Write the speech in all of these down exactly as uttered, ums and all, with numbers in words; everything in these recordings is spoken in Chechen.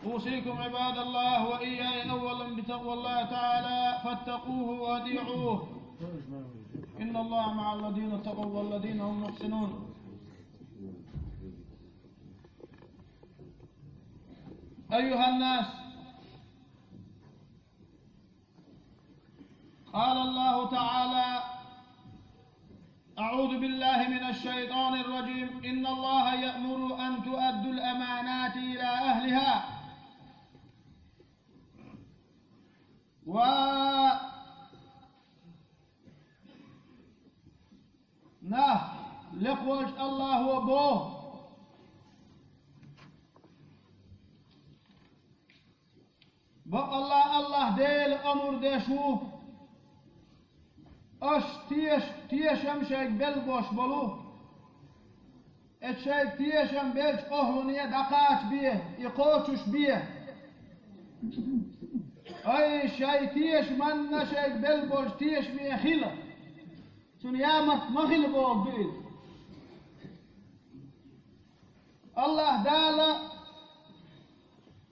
أوصيكم عباد الله وإياي أولا بتقوى الله تعالى فاتقوه وأطيعوه. إن الله مع الذين اتقوا والذين هم محسنون. أيها الناس، قال الله تعالى: أعوذ بالله من الشيطان الرجيم. إن الله يأمر أن تؤدوا الأمانات إلى أهلها. و نعم، لقوج الله وبوه. Бакъалла, АллахӀ Дела амр деш ву, аша теш-, тешам шайга белла бош болу, эцу шайга тешам беллачу охӀлане дӀакхачабе, и кхочушбе. Ай, шайн тешамна шайга белла болчу тешаме хила. Цуьнан ямарт ма хила бохург ду иза. АллахӀ Дала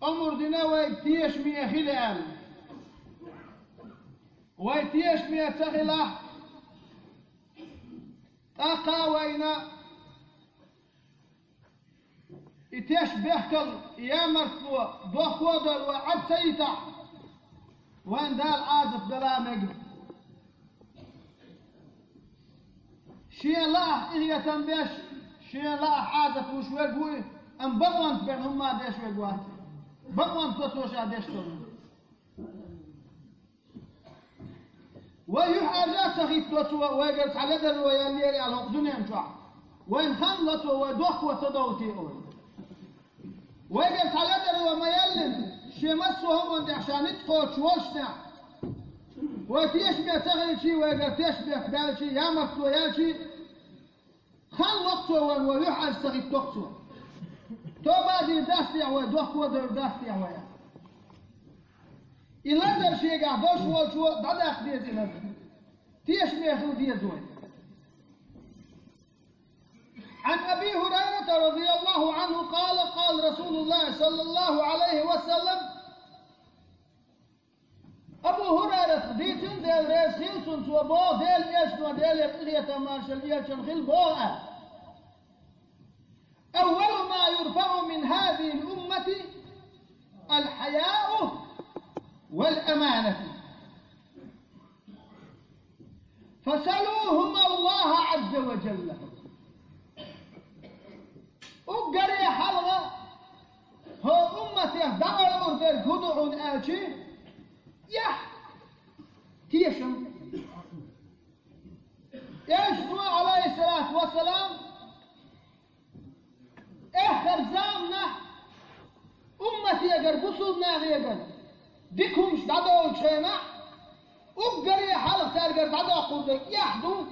амр дина вайга тешаме хила аьлла. Вай тешаме ца хилахь, тӀаккха вайна и теш бехкал, и ямартло, дохко а дойла вай Ӏад ца йитахь, вайна Дала Ӏазап дала мегар. Шен лаахь къинхетам беш, шен лаахь Ӏазап луш верг вуй, амма бакъонца бен хӀумма деш верг вац. Бакъонца цо ша деш ца ву. Вай юьхьӀаьржа а ца хӀиттадо цо, вайгара цхьа ледарло яьллера аьлла хӀокху дуьнен чохь. Вайна хан ло цо, вай дохко ца довлу те олу. Вайгара цхьа ледарло ма яьллина, шен массо а хӀуманна тӀехь ша ницкъ кхочуш волчу тӀехь. Вай тешаме ца хилчий, вайгара тешбехк баьлчий, ямартло яьлчий, хан ло-кх цо вайна, вай юьхьӀаьржа ца хӀиттадо-кх цо. Тоба дийр дац техьа вай, дохко а дойр дац техьа вай. И лазар шегахь долуш волчо дӀадаккха деза и лазар. Тешаме хила деза вай. عن أبي هريرة رضي الله عنه قال: قال رسول الله صلى الله عليه وسلم: Абу ХӀурайрас дийцина, Дела реза хила цунна, цо боху, Делан Элчано, Делера къинхетам, маршалла Элчанна хила, боху аьлла: أول ما يرفع من هذه الأمة الحياء والأمانة. فسلوهما الله عز وجل. Уггаре хьалха хӀокху умматех дӀакъовлур дерг хӀун ду хьуна аьлчи, эхь, тешам. Элчано, Ӏалайхиссалату вассалам, эххар заманахь умматегара, бусулба нахегара дика хӀумаш дӀадолучу хенахь, уггаре хьалха цаьргара дӀадоккхур дерг эхь ду,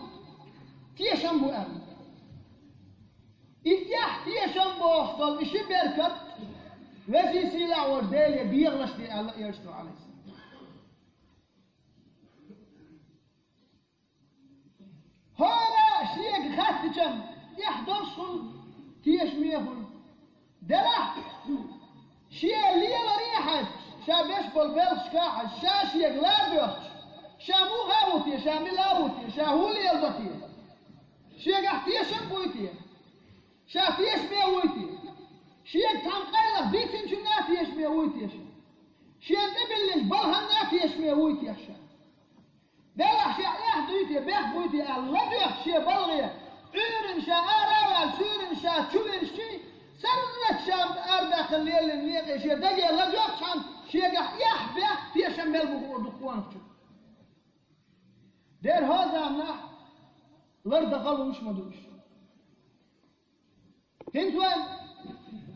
тешам бу аьлла. И эхь, тешам бохуш долу и ши беркат везий, сийлахь волчу Деле бегӀалаш де аьлла Элчано, Ӏалайхиссалам. ХӀора шега хаттича, эхь долуш хуьлу, тешаме хуьлу. Делахь, шен леларе а хьаьжча, ша беш болу белхашка а хьаьжча, ша шега ла а боьхча, ша муха а ву те, ша мила а ву те, ша хӀун леладо те? Шегахь тешам буй те? Ша тешаме вуй те? Шега цхьана къайлаха дийцинчунна а тешаме вуй те ша? Шена тӀебиллинчу балханна а тешаме вуй те ша? Делахь, ша эхь дуй те, бехк буй те аьлла, ладоьгӀча шен балхе, Ӏуьйранна ша ара а ваьлла, суьйранна ша чу винчий, сарралц ша арадаьккхина леллина некъе шен даге ладоьгӀчхьана, шегахь эхь, бехк, тешам мел бу хуур ду къонахчун. Дера хӀо заманахь лардан гӀалуш ма ду уьш. ХӀинца вай,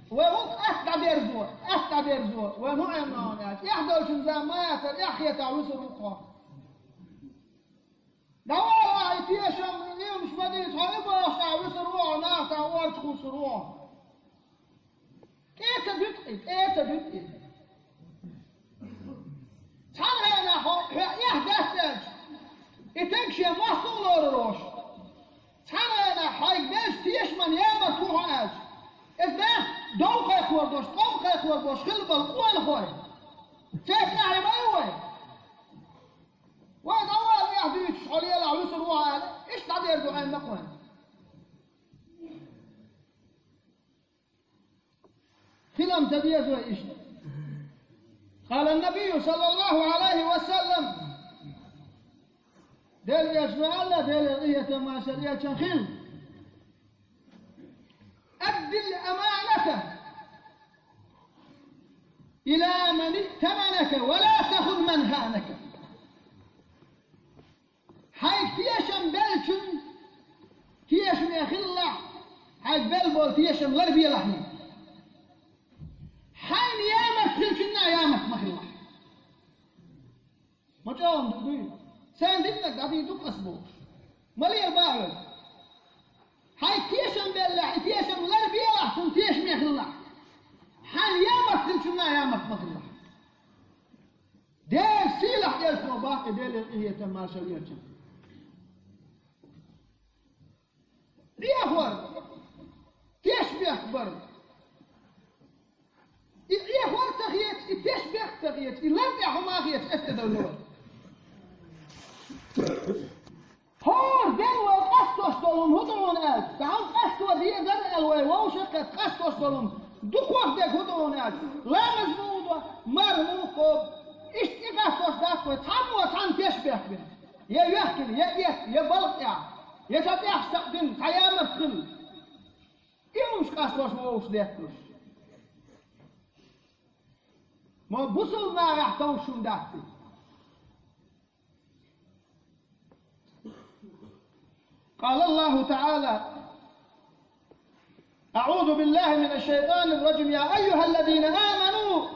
вай гӀуллакх атта дӀадерзо, атта дӀадерзо, вай хӀун Ӏемна ван аьлча, эхь долчун зама ма яцара, эхь хетахь вуьсур ву хьо. ДӀавала ахь и тешам, и уьмаш ма дийца хьо, и бохуш ахь вуьсур ву хьо, нах тахь орца кхуссур ву хьо. ТӀе ца дуьту и, тӀе ца дуьту и. Цхьана хенахь хьо, хьо эхь дац аьлча, и тенг шен мостагӀа лорур волуш. Цхьана хенахь хьайга дезачу тешаман ямарт ву хьо аьлча, иза нах дов кхайкхор долуш, тӀом кхайкхор болуш хилла болу къонахой. Церан тӀаьхье ма ю вай. Вай дӀавала тӀаьхьа дуьйцуш, хьо лела, вуьсур ву аьлла, иштта дӀадерзо Ӏемма кхойна. Хилам ца деза вай иштта. قال النبي صلى الله عليه وسلم. Делан Элчано аьлла, Делера къинхетам, маршалла Элчанна хилла: أد الأمانة إلى من ائتمنك ولا تخن من خانك. Хьайга тешам беллачун тешаме хилалахь, хьайга белла болу тешам ларбелахь хьуна. Хьайна ямарт хиллачунна ямарт ма хилалахь. Ма чӀогӀа ду дуй? Сайн диннарг дӀадийр ду-кх ас бохуш. Ма лела боху хьоьга. Хьайга тешам беллехь, и тешам ларбелахь, цунна тешаме хилалахь. Хьайна ямарт хиллачунна ямарт ма хилалахь. Дела сийлахь Элчано боху и, Делера къинхетам, маршалла Элчанна. Ӏехор, тешнабехк бар. И Ӏехор ца хеташ, и тешнабехк ца хеташ, и лар тӀехь хӀума хеташ, эс тӀедовлла вара. ХӀора ден вай къастош долу хӀума хӀун ду хьуна аьлча, цхьа хӀума къасто дезара аьлла вай вовшахкхетта къастош долу хӀума дукхах дерг хӀун ду хьуна аьлча, ламаз муха до, марха муха кхобу, иштта и къастош дац вай, цхьаммо цхьанна тешнабехк бина. Я йоьхкина, я эцна, я балха тӀехь, я цхьа тӀехь схьа дина, цхьа ямарт хилла. И хӀумаш къастош ма вовшах детталуш. Ма бусалба нахехь товш хӀума дац иза. قال الله تعالى: أعوذ بالله من الشيطان الرجيم. يا أيها الذين آمنوا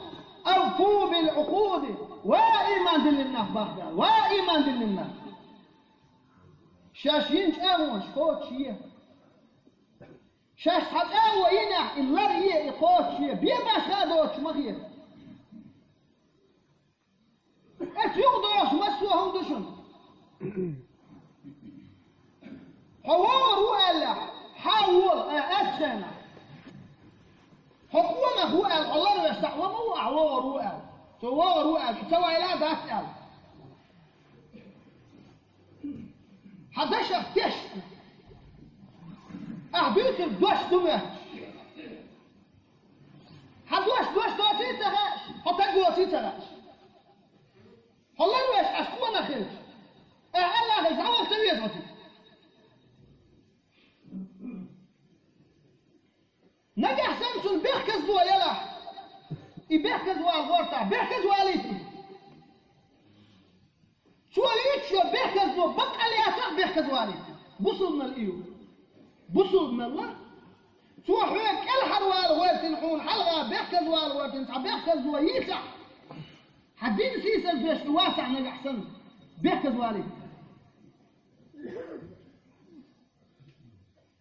أوفوا بالعقود. Ва ийман диллина нах, боху Дала, ва ийман диллина нах. Шаьш йина чӀагӀонаш кхочушъе. Шаьш цхьа чӀагӀо йинехь, и лар е, и кхочушъе. Бен башха а доцуш ма хета. Эцу юкъа догӀуш массо а хӀума ду шуна. Хьо вогӀур ву аьллехь, хьан вола, ай, ас хенахь. Хьо къонах ву аьлла, хьо ларвеш схьа ма ву ахь вогӀур ву аьлла. Цо вогӀур ву аьлла, ца вайла а дац аьлла. Хьан дашах тешна. Ахь дуьйцург дош ду моьттуш. Хьан дош дош доций а ца хаьаш, хьо стаг воций а ца хаьаш. Хьо ларвеш ахь къонах хилча, ахь аьлла хилча, дӀавала ца веза оцуьнга. Нагахь санна цунна бехказло ялахь, и бехказвала гӀортахь, бехказвалийта. Цо юьйцуш йолу бехказло баккъал яцахь, бехказвалийта. Бусалба мел и ю. Бусалба мел вара. Цо хьоьга кӀелхьарвала гӀоьртина, хьуна хьалха бехказвала гӀоьртина, цхьа бехказло йийцахь, хьан дин сийсазвеш и вацахь нагахь санна, бехказвалийта.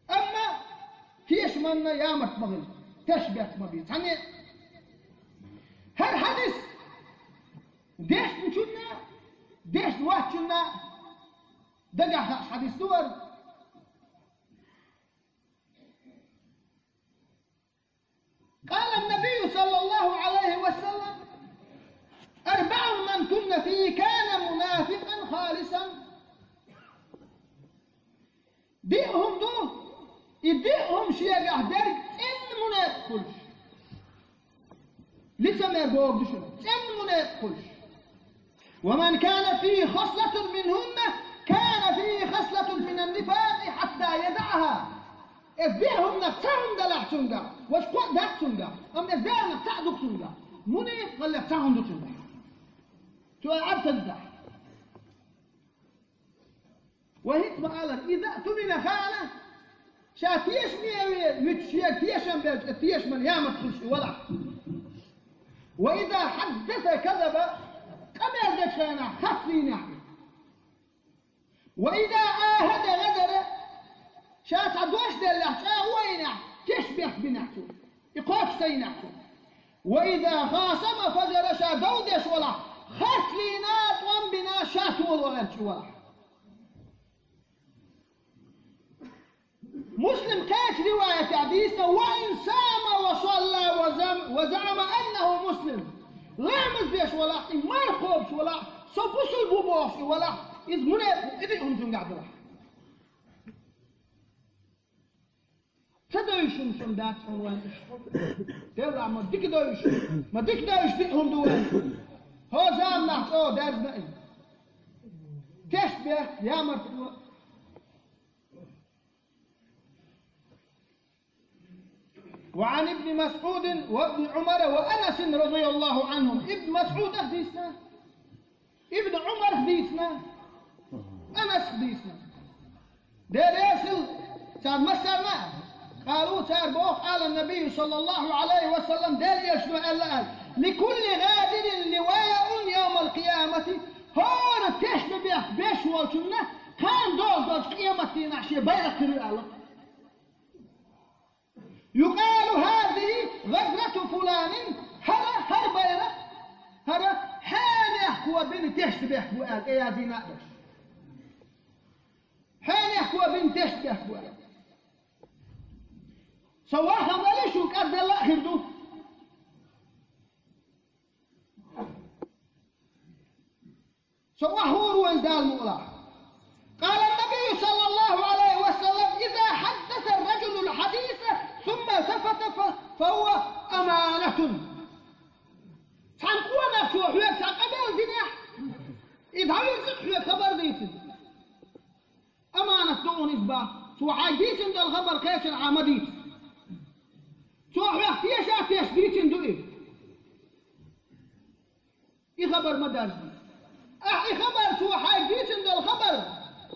Амма тешаманна ямарт ма хила, тешнабехк ма бе. Цхьанне хӀара хьадис дешначунна, дешна воцчунна дагахь хааш хьадис ду хӀара. قال النبي صلى الله عليه وسلم: أربع من كن فيه كان منافقا خالصا. Диъ хӀума ду, и диъ хӀума шегахь дерг цӀена мунепакъ хуьлуш. Лицемер бохург ду шуна, цӀена мунепакъ хуьлуш. ومن كان فيه خصلة منهن كان فيه خصلة من النفاق حتى يدعها. Эс диъ хӀуманах цхьа хӀума далахь цуьнгахь, важа кхоъ дац цуьнгахь, амма эс даимах цхьаъ ду-кх цуьнгахь. Мунепакъаллех цхьа хӀума ду цуьнгахь. Цо Ӏад ца дитахь. Вай хӀинца ма-аллара, إذا اؤتمن خان, ша тешаме ве-, вуьтуш шега тешам белча, тешаман ямарт хуьлуш и валахь. وإذا حدث كذب, къамел дечу хенахь харц дийнехь. وإذا عاهد غدر, ша цхьа дош деллехь, чӀагӀо йинехь, тешнабехк бинехь цо, и кхочуш ца йинехь цо. وإذا خاصم فجر, ша дов деш валахь, харц дийна, тӀом бина, ша тола ваьлча и валахь. Муслим кхечу риваятехь дийцина: وإن صام وصلى وزعم، وزعم أن Ламаз деш валахь, и марха кхобуш валахь, со бусулба ву бохуш и валахь, иза мунепикъ ву, и диъ хӀума цуьнгахь далахь. Ца девзаш хӀума шуна дац хьуна вайн иштта. Деллахь, ма дика девзаш, ма дика девзаш диъ хӀума ду вайн. ХӀо заманахь чӀогӀа даьржина и. Тешнабехк, ямартло. وعن ابن مسعود وابن عمر وأنس رضي الله عنهم. Ибн Масъудах дийцина, Ибн Ӏумарах дийцина, Анасах дийцина. Дера ясил царна массарна а. قالوا, цара боху, قال النبي صلى الله عليه وسلم, Делан Элчано аьлла аьлла: لكل غادر لواء يوم القيامة. ХӀора тешнабехк беш волчунна кхана догӀу долчу къематдийнахь шен байракх хир ю аьлла. يقال هذه غدرة فلان, хӀара, хӀара байракх, хӀара хьенехко бина тешнабехк бу аьлла, тӀеязйина а долуш. Хьенехко бина тешнабехк бу аьлла. Со вахана вале шу кӀарделла а хир ду. Со охьахуур ву иза Дала мукъалахь. قال النبي صلى الله عليه وسلم: إذا حدث الرجل الحديث ثم التفت ف-، فهو أمانة. Цхьана къонахчо хьоьга цхьа къамел динехь, и дӀавирзича хьоьга хабар дийцина. Аманат ду хьуна иза боху. Цо хьайга дийцина долу хабар кхечанхьа ма дийца. Цо хьоьга теша а тешна дийцина ду и. И хабар ма даржадо. Ахьа и хабар, цо хьайга дийцина долу хабар,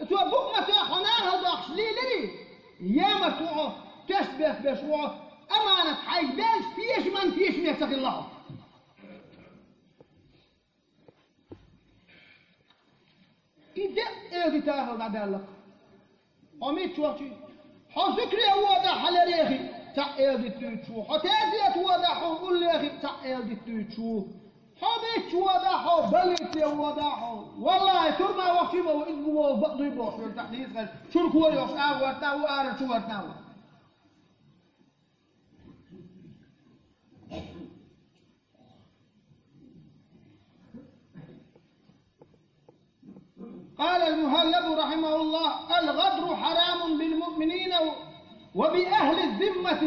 цо букъ ма тоьхна, хьо нахала доккхуш лелирий, ямарта ву хьо, тешнабехк беш ву хьо, аманат хьайга баьлча, тешам а тешаме ца хилла хьо. И декъа эладита хьал дӀадаьлла-кх. Хьо мичча вахча? Хьо зуькаре водахь, хьан лерехи цхьаъ эладита дуьйцуш ву. Хьо тезета водахь, хьуна уллехи цхьаъ эладита дуьйцуш ву. Хьо мичча водахь, хьо больнице водахь, хьо. Валлахьи, турма вахча ма ву, иза бу вову бакъ дуй бохуш, вара цхьаъ дийца хьаьжча, чуьра кора йохуш, агӀо вартна а ву, арара чу вартна а ву. قال المهلب رحمه الله: الغدر حرام بالمؤمنين وبأهل الذمة.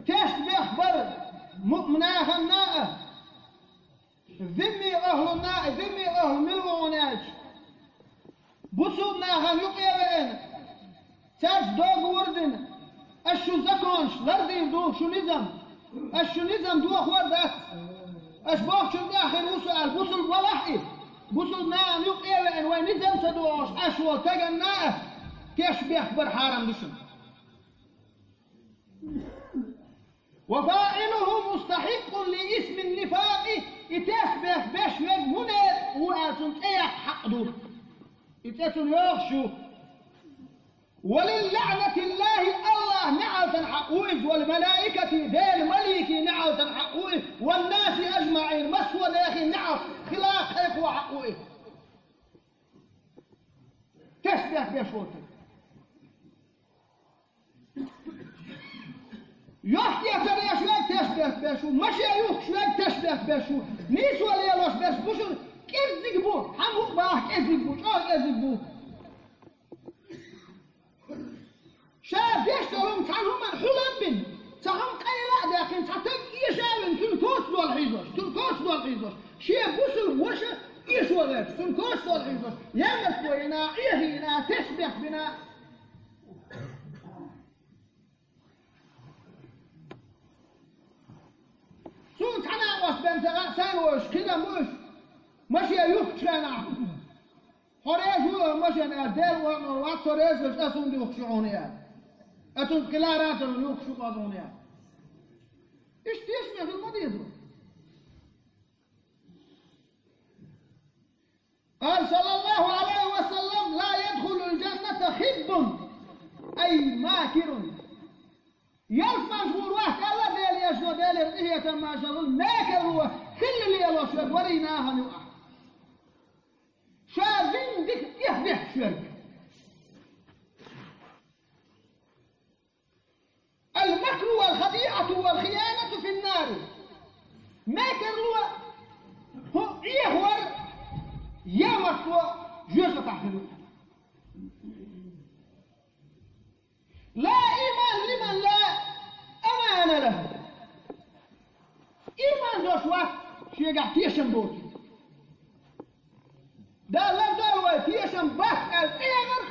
Тешнабехк бар муъминеханна а, зимми ахӀлунна а, зимми ахӀлу мила ву хьуна аьлча, бусулба нахана юкъа а веана, цаьрца договор а дина, аш шун законаш лардийр ду, шун низам, аш шун низам дохор дац, аш бохучунна тӀехь хир ву со аьлла, бусулба валахь и, бусулба нахана юкъа а веана, вайн низам ца дохуш, аш волу стаганна а тешнабехк бар хьарам ду шуна. وفاعله مستحق لاسم النفاق, и тешнабехк беш верг мунепикъ ву аьлла цунна цӀе яккха хьакъ ду. И цӀе цунна йогӀуш ю. وللعنة الله, АллахӀан неӀалтан хьакъ ву иза, والملائكة, Делан маликийн неӀалтан хьакъ ву иза, والناس أجمعين, массо а нехан неӀалт хила кхайкхо хьакъ ву иза. Тешнабехк беш волчун. Йохк-эцар еш верг тешнабехк беш ву, машен юхкуш верг тешнабехк беш ву, нийсо лелош берш бу шуна, кӀеззиг бу, хьан мукъа бахахь кӀеззиг бу, чӀогӀа кӀеззиг бу. Ша деш долу хӀума цхьана хӀуманна хьулам бина, цхьа хӀума къайла а даьккхина, цхьа стаг эша а вина, цунна коч долу хьийзош, цунна коч долу хьийзош, шен бусулба ваша эшо гӀерташ, цунна коч долу хьийзош, ямартло йина, Ӏеха йина, тешнабехк бина. Суна цхьа накъост бен ца хаьа, сан вовшах кхидам бу уьш, машен юхкучу хенахь. Хьо реза ву, машен аьлла, Делан ваъ, вац, со реза вац, ас хӀунда юхкуш ю хьуна аьлла. Ас цунца кхин лара а ца луш, юхкуш ю-кх ас хьуна аьлла. Иштта тешаме хила ма деза. قال صلى الله عليه وسلم: لا يدخل الجنة خب، أي ماكر. Ялсаманчу гӀур вац аьлла Делан Элчано, Делера къинхетам, маршалла хуьлда, мекарло, хилла лелош верг, варий нахана юкъахь. Ша зинна дика тӀехдехкаш верг. المكر والخديعة والخيانة في النار. Мекарло, хӀу Ӏехавар, ямартло жоьжахатахь хир ву. لا إيمان لمن لا أمان له. Иман долуш вац шегахь тешам боцург. Дала лардойла вай тешам бац аьлла цӀе яхарх,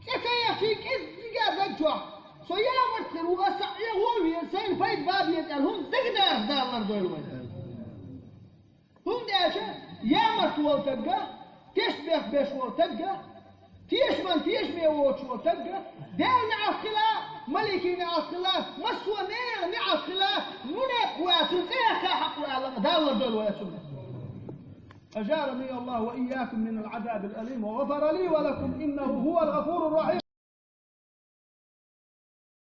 цӀе ца яхчий кӀеззига даг чохь: «Со ямарт хир ву, аса Ӏехо а веза, сайна пайда бан беза», аьлла, хӀума дагадарх Дала лардойла вай. ХӀунда аьлча ямарт волу тагга, тешнабехк беш волу тагга, тешаман тешаме воцуш волу тагга, Делан неӀалт хила, маликийн неӀалт хила, массо а нехан неӀалт хила, мунепакъ ву аьлла, цунна цӀе яхха хьакъ ву аьлла, Дала лардойла вай цунна. أجارني الله وإياكم من العذاب الأليم وغفر لي ولكم إنه هو الغفور الرحيم.